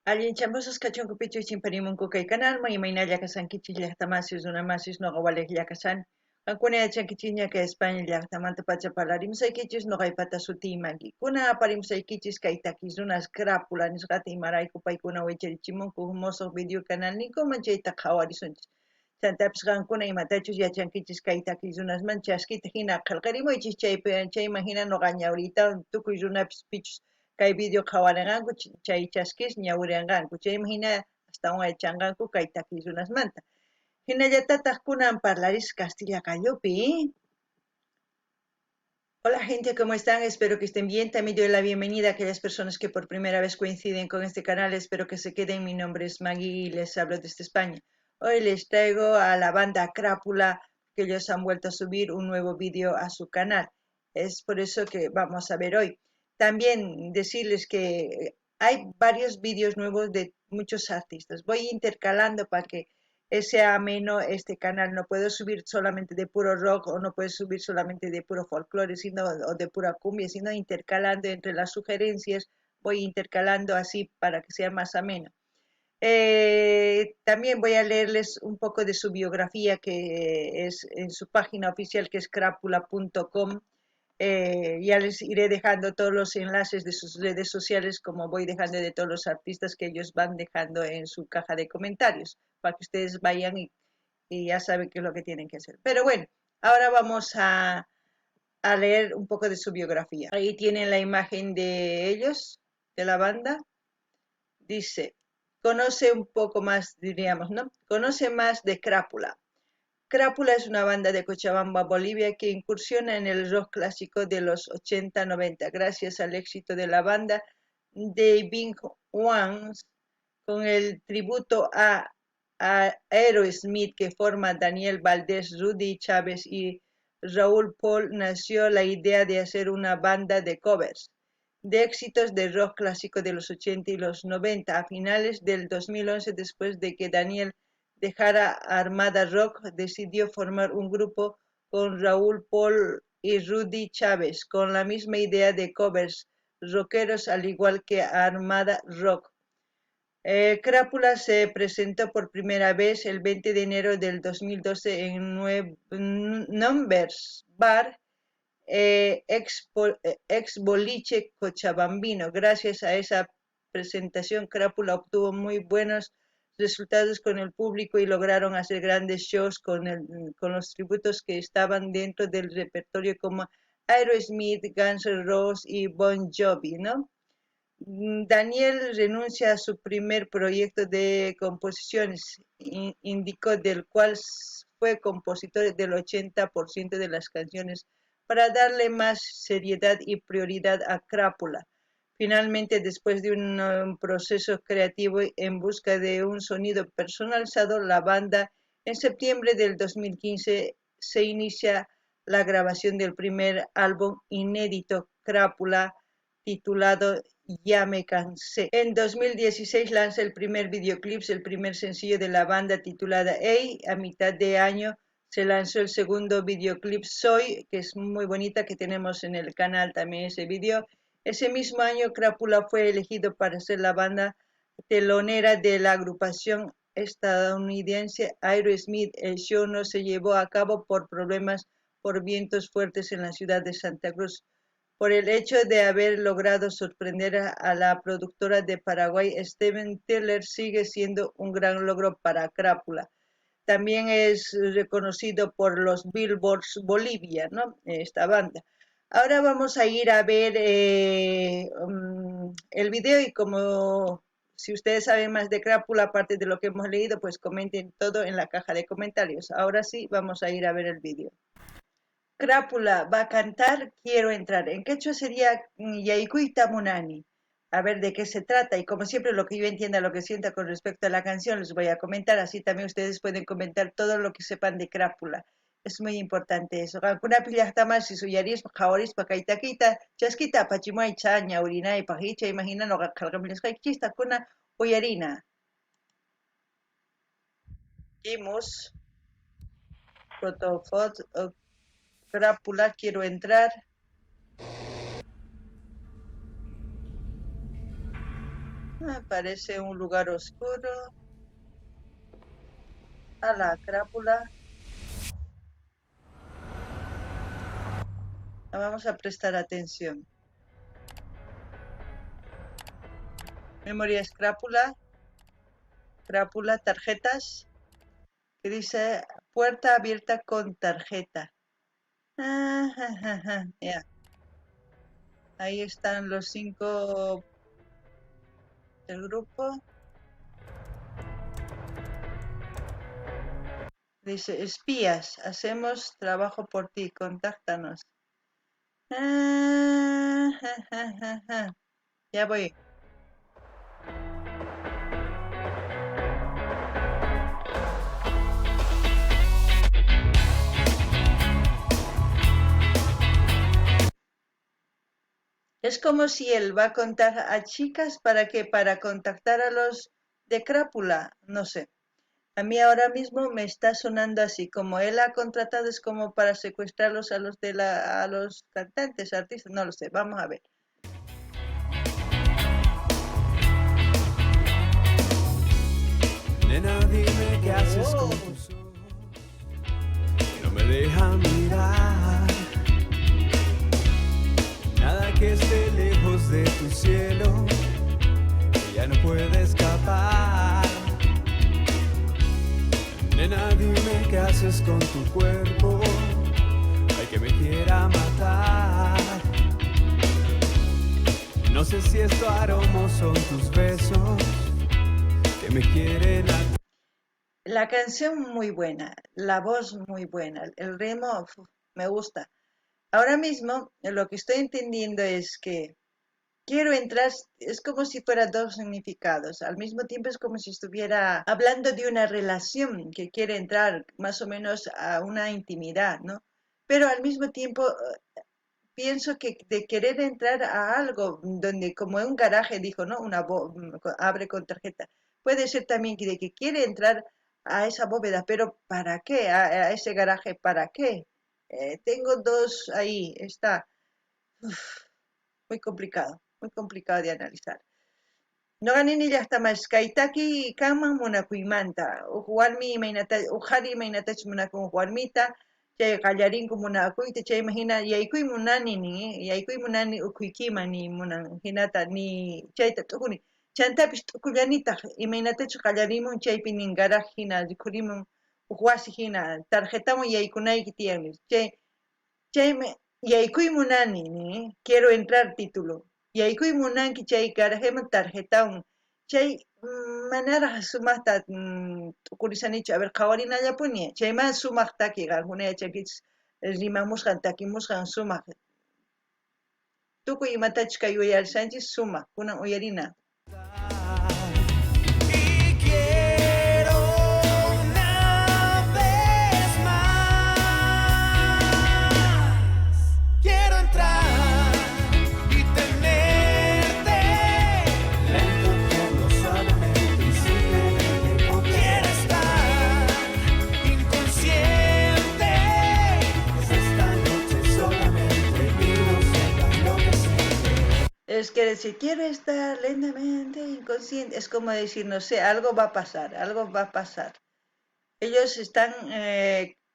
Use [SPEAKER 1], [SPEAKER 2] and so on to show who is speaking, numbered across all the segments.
[SPEAKER 1] Allinchamusas kachunku pichus chimparimunku kay kanalman, imaynalla kashankichis llaqtamasis runamasis noqa walejlla kashani. Qankuna yachankichikña kay España llaqtamanta pacha parlarimusaykichis noqaypata sutiy Magui. Kunan aparimusaykichis kay takiy runas Crápula nisqata imarayku paykuna wicharichimunku huk mosoq video kanalninkuman chayta qhawarisunchis. Chantapis qankuna imatachus yachankichis kay takiy runasman chaskita hina qhelqarimuychis chaypi chayman hina noqa ñawriytawan tukuy runapis pichus kay video qhawarinqanku chay chaskis ñawirinqanku chayman hina astawan yachanqanku kay takiy runasmanta. Hinallatataj kunan parlaris kastilla qallupi. Hola gente, ¿cómo están? Espero que estén bien. También doy la bienvenida a aquellas personas que por primera vez coinciden con este canal. Espero que se queden. Mi nombre es Maggie y les hablo desde España. Hoy les traigo a la banda Crápula, que ellos han vuelto a subir un nuevo vídeo a su canal. Es por eso que vamos a ver hoy. También decirles que hay varios vídeos nuevos de muchos artistas. Voy intercalando para que sea ameno este canal. No puedo subir solamente de puro rock o no puedo subir solamente de puro folclore, sino, o de pura cumbia, sino intercalando entre las sugerencias, voy intercalando así para que sea más ameno. También voy a leerles un poco de su biografía que es en su página oficial, que es crápula.com. Ya les iré dejando todos los enlaces de sus redes sociales, como voy dejando de todos los artistas que ellos van dejando en su caja de comentarios, para que ustedes vayan y ya saben qué es lo que tienen que hacer. Pero bueno, ahora vamos a leer un poco de su biografía. Ahí tienen la imagen de ellos, de la banda. Dice, conoce un poco más, diríamos, ¿no? Conoce más de Crápula. Crápula es una banda de Cochabamba, Bolivia, que incursiona en el rock clásico de los 80-90, gracias al éxito de la banda The Big Ones, con el tributo a Aerosmith que forma Daniel Valdés, Rudy Chávez y Raúl Paul, nació la idea de hacer una banda de covers de éxitos de rock clásico de los 80 y los 90. A finales del 2011, después de que Daniel dejara Armada Rock, decidió formar un grupo con Raúl Paul y Rudy Chávez, con la misma idea de covers rockeros al igual que Armada Rock. Crápula se presentó por primera vez el 20 de enero del 2012 en Numbers Bar, ex boliche cochabambino. Gracias a esa presentación, Crápula obtuvo muy buenos resultados con el público y lograron hacer grandes shows con los tributos que estaban dentro del repertorio como Aerosmith, Guns N' Roses y Bon Jovi, ¿no? Daniel renuncia a su primer proyecto de composiciones, indicó, del cual fue compositor del 80% de las canciones, para darle más seriedad y prioridad a Crápula. Finalmente, después de un proceso creativo en busca de un sonido personalizado, la banda en septiembre del 2015 se inicia la grabación del primer álbum inédito Crápula, titulado Ya me cansé. En 2016 lanza el primer videoclip, el primer sencillo de la banda titulada Ey. A mitad de año se lanzó el segundo videoclip Soy, que es muy bonita, que tenemos en el canal también ese video. Ese mismo año, Crápula fue elegido para ser la banda telonera de la agrupación estadounidense Aerosmith. El show no se llevó a cabo por problemas por vientos fuertes en la ciudad de Santa Cruz. Por el hecho de haber logrado sorprender a la productora de Paraguay, Steven Tyler, sigue siendo un gran logro para Crápula. También es reconocido por los Billboards Bolivia, ¿no? Esta banda. Ahora vamos a ir a ver el video y como si ustedes saben más de Crápula, aparte de lo que hemos leído, pues comenten todo en la caja de comentarios. Ahora sí, vamos a ir a ver el video. Crápula va a cantar Quiero entrar. En quechua sería Yaykuyta Munani. A ver de qué se trata y como siempre lo que yo entienda, lo que sienta con respecto a la canción les voy a comentar. Así también ustedes pueden comentar todo lo que sepan de Crápula. Es muy importante eso. Qankunapi llaqtamasis uyarispa qhawarispa kay takiyta chaskita apachimuway cha ñawirinaypaq icha imagina noqa qhelqamillasqaykichista kuna uyarina. Vimos Protofot, Crápula, quiero entrar. Ah, parece un lugar oscuro. A la crápula. Vamos a prestar atención. Memorias crápula. Crápula, tarjetas. Que dice puerta abierta con tarjeta. Ah, ja, ja, ja. Ya. Ahí están los 5 del grupo. Dice, espías, hacemos trabajo por ti, contáctanos. Ah, ja, ja, ja, ja. Ya voy. Es como si él va a contar a chicas para qué, para contactar a los de crápula, no sé. A mí ahora mismo me está sonando así, como él ha contratado es como para secuestrarlos a los de la, a los cantantes, artistas, no lo sé, vamos a ver.
[SPEAKER 2] Nena, dime qué haces con tus ojos, que no me deja mirar. Nada que esté lejos de tu cielo, que ya no puede escapar. Nena, dime qué haces con tu cuerpo, ay, que me quiera matar. No sé si esto aroma son tus besos, que me quieren atar.
[SPEAKER 1] La canción muy buena, la voz muy buena, el ritmo, uf, me gusta. Ahora mismo lo que estoy entendiendo es que quiero entrar, es como si fuera dos significados. Al mismo tiempo es como si estuviera hablando de una relación que quiere entrar más o menos a una intimidad, ¿no? Pero al mismo tiempo pienso que de querer entrar a algo donde, como en un garaje dijo, ¿no? Una abre con tarjeta. Puede ser también que de que quiere entrar a esa bóveda, pero ¿para qué? A ese garaje, ¿para qué? Tengo dos ahí, está. Uf, muy complicado, muy complicado de analizar. No gané ni llaqta más kaytaki kanman munakuymanta. Uj warmi imaynata, uj qhari imaynatachus munakun uj warmita, chay qallarinku munakuyta, chayman hina yaykuy munani nin, yaykuy munani ukhuykiman ni munan hinata ni chayta t'ukuni. Chantapis t'ukullanitaq imaynatachus qallarimun chaypi nin garaj hina rikhurimun uj wasi hina tarjetawan yaykunayki tiyan nis. Chay, chaymi yaykuy munani nin, quiero entrar título. Yaykuy munanki chay garajeman tarjetawan. Chay manaraj sumaqta, t'ukurisanichu, a ver, qhawarinallapuni. Chayman sumaq taki, qankuna yachankichis rimamusqan, takimusqan sumaq. Tukuy imatachus kay uyarishanchis sumaq, kunan uyarina.
[SPEAKER 2] Y quiero una vez más, quiero entrar y tenerte lento, tierno, suavemente y sin tenerte por qué. Quiero estar inconsciente desde esta noche solamente y no sepas lo que sientes.
[SPEAKER 1] Es que decir, quiero estar lentamente inconsciente, es como decir, no sé, algo va a pasar, algo va a pasar. Ellos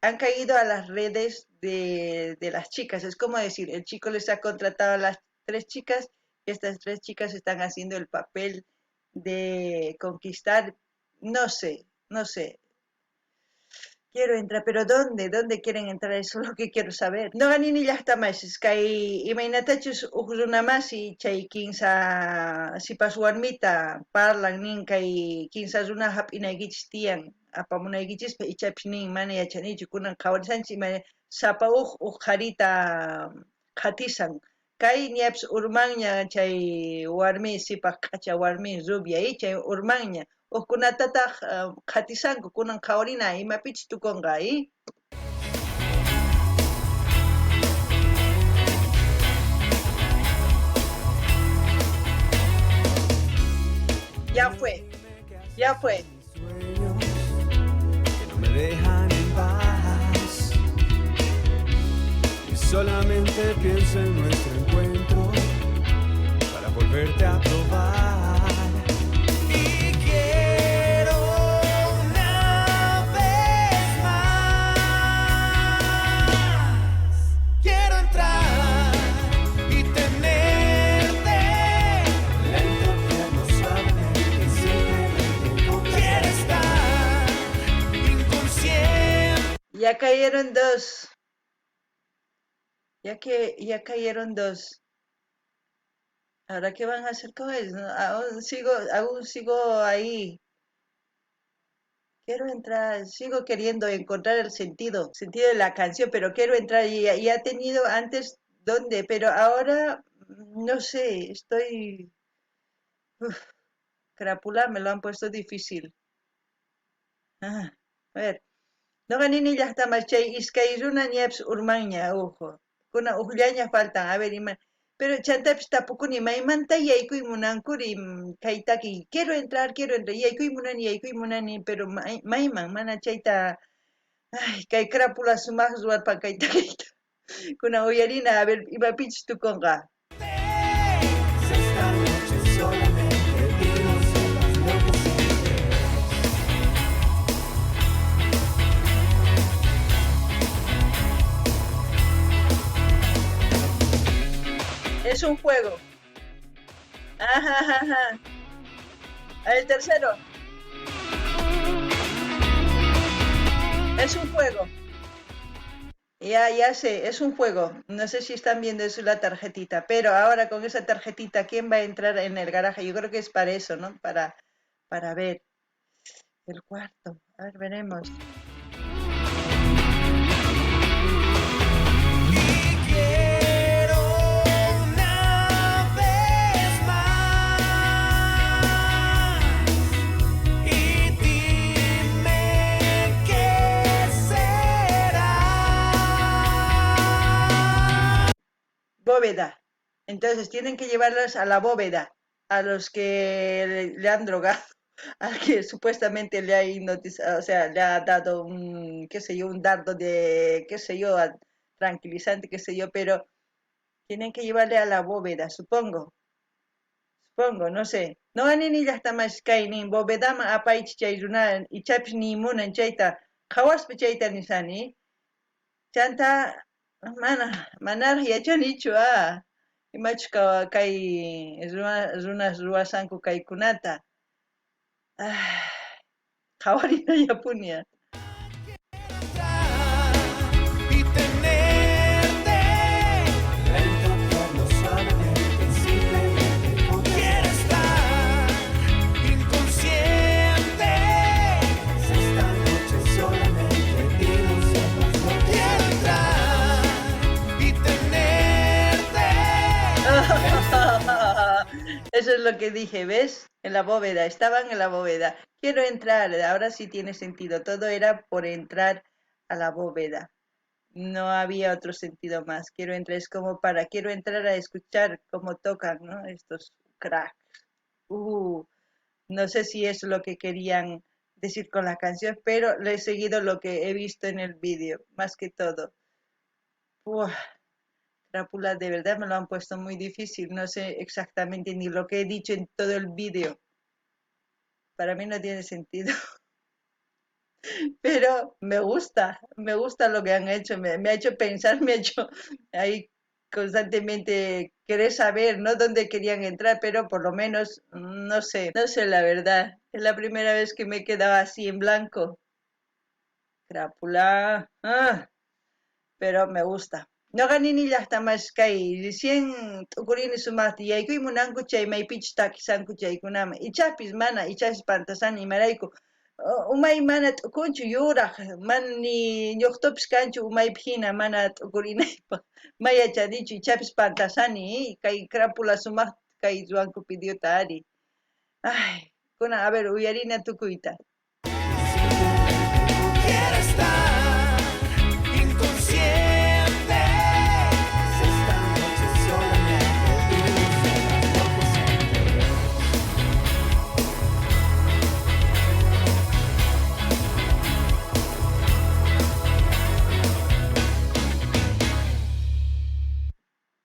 [SPEAKER 1] han caído a las redes de las chicas, es como decir, el chico les ha contratado a las tres chicas y estas tres chicas están haciendo el papel de conquistar, no sé, no sé. Quiero entrar, pero ¿dónde? ¿Dónde quieren entrar? Eso es lo que quiero saber. No ganini llaqta más, kay imaynatachus uj runa masi chay kinsa sipas warmita parlan nin kay kinsa runa hap'inaykichis tiyan apamunaykichispa ichapis nin mana yachanichu kunan qhawarisanchis ima sapa uj uj qharita qhatisan. Kay ñapis urmanña chay warmi sipaj k'acha warmi rubia chay urmanña. Ujkunatataq qhatisanku kunan qhawarina imapichus tukunqa, ¿eh? Ya fue, ya fue.
[SPEAKER 2] Sueños que no me dejan en paz. Y solamente pienso en nuestro encuentro para volverte a probar.
[SPEAKER 1] Ya cayeron dos. Ya que ya cayeron dos. ¿Ahora qué van a hacer con ellos? Aún sigo ahí. Quiero entrar, sigo queriendo encontrar el sentido de la canción, pero quiero entrar y ha tenido antes dónde, pero ahora no sé, estoy... Uf, crápula, me lo han puesto difícil. Ah, a ver. Noqa nini llaqtamas chay iskay runa ñapis urmanña uhu. Kuna ujllaña faltan, a ver, ima, pero chantapis tapukuni maymanta yaykuy munankuri kay taki, quiero entrar, yaykuy munani, yaykuy munani, pero mayman, mana chayta, ay, kay crápula sumaq ruwarpa kay takiyta. Kuna uyarina, a ver, imapichus tukunqa.
[SPEAKER 2] Esta noche solamente y no sepas lo que sientes.
[SPEAKER 1] Es un juego. Ajá, ajá, ajá. El tercero. Es un juego. Ya, ya sé, es un juego. No sé si están viendo eso la tarjetita, pero ahora con esa tarjetita, ¿quién va a entrar en el garaje? Yo creo que es para eso, ¿no? Para ver el cuarto. A ver, veremos.
[SPEAKER 2] Y quiero una vez más y dime qué será.
[SPEAKER 1] Bóveda. Entonces tienen que llevarlas a la bóveda, a los que le han drogado, al que supuestamente le ha hipnotizado, o sea, le ha dado un, qué sé yo, un dardo de, qué sé yo, tranquilizante, qué sé yo, pero tienen que llevarle a la bóveda, supongo. Supongo, no sé. No ani llaqtamas kaynin bóvedaman apaychis chay runa ichapis ni munan chayta, qhawaspa chayta nisani. Chanta, mana, manaraj yachanichu, ah. Imachus kay runas ruwasanku kaykunata. Ah, qhawarinallapuni, ah.
[SPEAKER 2] Y tenerte, el tocarlo suavemente, simplemente quiero estar inconsciente. Esta noche solamente y no sepas lo que quiero entrar y tenerte.
[SPEAKER 1] Eso es lo que dije, ¿ves? En la bóveda, estaban en la bóveda. Quiero entrar, ahora sí tiene sentido. Todo era por entrar a la bóveda. No había otro sentido más. Quiero entrar, es como para, quiero entrar a escuchar cómo tocan, ¿no? Estos cracks. No sé si es lo que querían decir con la canción, pero le he seguido lo que he visto en el vídeo, más que todo. Buah, crápula, de verdad me lo han puesto muy difícil. No sé exactamente ni lo que he dicho en todo el vídeo. Para mí no tiene sentido. Pero me gusta lo que han hecho, me ha hecho pensar, me ha hecho ahí constantemente querer saber, ¿no? Dónde querían entrar, pero por lo menos, no sé, no sé la verdad. Es la primera vez que me he quedado así en blanco. Crápula, pero me gusta. Noqa nini llaqtamas kay recién t'ukurini sumaqta yaykuy munanku chay maypichus takisanku chaykunaman. Ichapis mana, ichapis pantasani imarayku. Umay mana t'ukunchu yuraq, mana ni ñuqtupis kanchu umaypi hina mana t'ukurinaypaq. May yachanichu, ichapis pantasani, kay crápula sumaqta kay ruwanku videota ari. Ay, kuna, a ver, uyarina tukuyta.
[SPEAKER 2] Quiero estar inconsciente. Esta noche solamente y no sepas lo que sientes.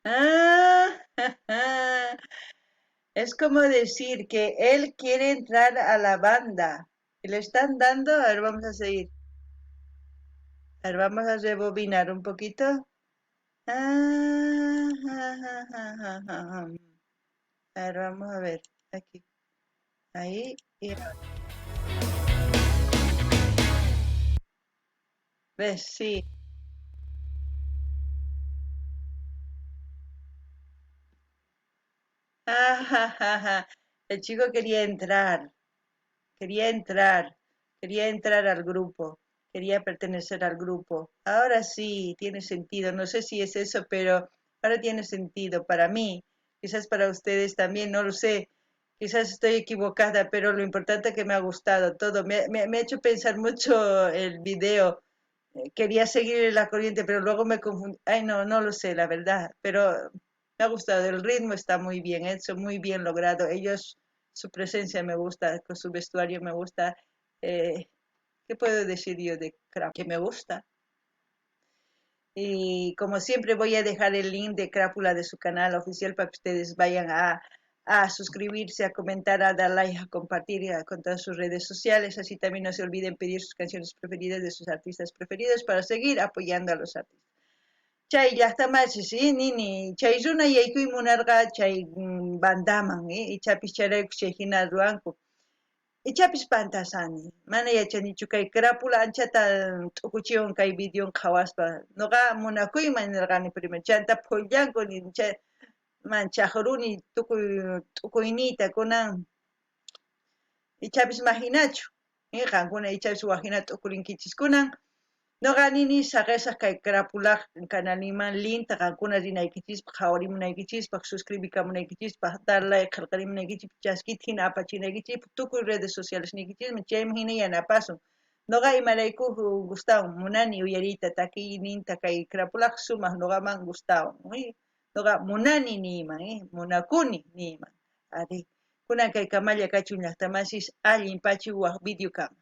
[SPEAKER 1] Ah, es como decir que él quiere entrar a la banda. Y le están dando, a ver, vamos a seguir. A ver, vamos a rebobinar un poquito. Ah, ja, ja, ja, ja, ja, ja. A ver, vamos a ver. Aquí. Ahí y ahora. ¿Ves? Sí. Ah, El chico quería entrar, quería entrar, quería entrar al grupo, quería pertenecer al grupo. Ahora sí, tiene sentido. No sé si es eso, pero ahora tiene sentido para mí. Quizás para ustedes también, no lo sé. Quizás estoy equivocada, pero lo importante es que me ha gustado todo. Me ha hecho pensar mucho el video. Quería seguir la corriente, pero luego me confundí. Ay, no, no lo sé, la verdad. Pero me ha gustado. El ritmo está muy bien hecho, muy bien logrado. Ellos, su presencia me gusta, con su vestuario me gusta. ¿Qué puedo decir yo de Crápula? Que me gusta. Y como siempre voy a dejar el link de Crápula de su canal oficial para que ustedes vayan a suscribirse, a comentar, a dar like, a compartir con todas sus redes sociales. Así también no se olviden pedir sus canciones preferidas de sus artistas preferidos para seguir apoyando a los artistas. Chay llajtamasis, nini, chay runa yaykuy munarqa chay bandaman, ichapis chayrayku chay hina ruwanku. Ichapis pantasani, mana yachanichu kay Crápula anchata t'ukuchiwan kay videon qhawaspa. Noqa munakuyman nirqani primero, chanta phulllanku ni chay man chajruni tukuy t'ukuyniyta kunan ichapis mahinachu, qankuna ichapis wajina t'ukurinkichis kunan. Noqa nini saqesaq kay Crápula canalniman linkta qankuna rinaykichispaq, qhawarimunaykichispaq, suscribikamunaykichispaq, dar like qhelqarimunaykichispaq, chaskita hina apachinaykichispaq, tukuy redes sociales niykichisman, chayman hina yanapasun. Noqa imarayku gustawan, munani uyariyta takiyninta kay Crápulaq sumaq noqaman gustawan. Noqa munani niyman, munakuni niyman. Ari, kunan kay kamalla kachun llaqtamasis allin pachi waj video kama.